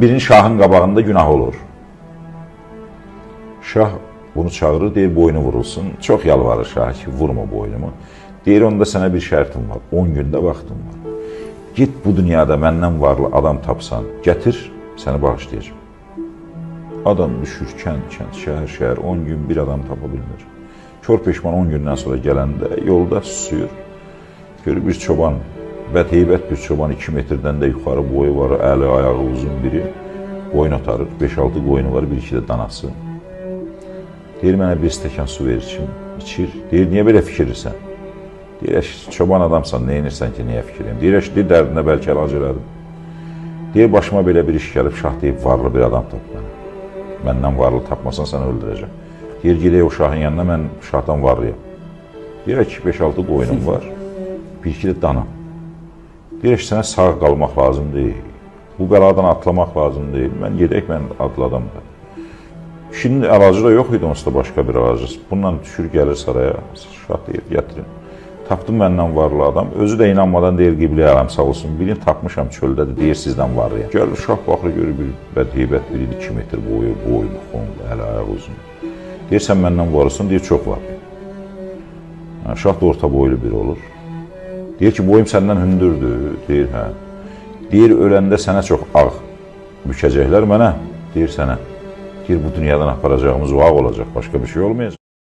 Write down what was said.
Birinin şahın qabağında günahı olur. Şah bunu çağırır, deyir boynu vurulsun. Çox yalvarır şaha ki, vurma boynumu. Deyir, onda sənə bir şərtim var, 10 gündə vaxtım var. Git bu dünyada məndən varlı adam tapsan, gətir, səni bağışlayacağım. Adam düşür kənd, kənd, şəhər, şəhər, 10 gün bir adam tapa bilmir. Kör peşman 10 gündən sonra gələndə yolda susuyur. Görür bir çoban, bədheybət bir çoban, 2 metrdən də yuxarı boyu var, əli, ayağı uzun biri. Qoyun otarır, 5-6 qoyunu var, 1-2 də danası. Deyir, mənə bir stəkan su verir içim, içir. Deyir, niyə belə fikirsən? Deyir, əş, çoban adamsan, nə edirsən ki, niyə fikirliyim? Deyir, əş, deyir, dərdinə bəlkə əlac elədim. Deyir, başıma belə bir iş gəlib, şah deyib, varlı bir adam tap mənə. Məndən varlı tapmasan, səni öldürəcəm. Deyir, gedək o şahın yanına, mən şahdan varlıyam. Deyir, əş, 5-6 qoyunum var, 1-2 də danam. Deyir, əş, sənə sağ qalmaq lazım deyil. Bu bəladan atlamaq lazım deyil. Mən gedək, mən adlı adam da. Kişinin əlacı da yox idi, onsuz da başqa bir əlacı. Bununla düşür, gəlir saraya, şah deyir, gətirin. Tapdım məndən varlı adam. Özü də inanmadan deyir, qibləyə aləm sağ olsun. Birini tapmışam çöldədir, deyir, sizdən varlıyam. Gəlir, şah baxır, görür, bir bədheybət biri 2 metr boyu, boy, buxunlu, əli, ayağı uzun. Deyir, sən məndən varlısın, deyir, çox varlıyam. Şah da orta boylu biri olur. Deyir ki, boyum səndən hündürdür, deyir, hə. Deyir, öləndə sənə çox ağ bükəcəklər mənə, deyir sənə. Deyir, bu dünyadan aparacağımız o ağ olacaq, başqa bir şey olmayacaq.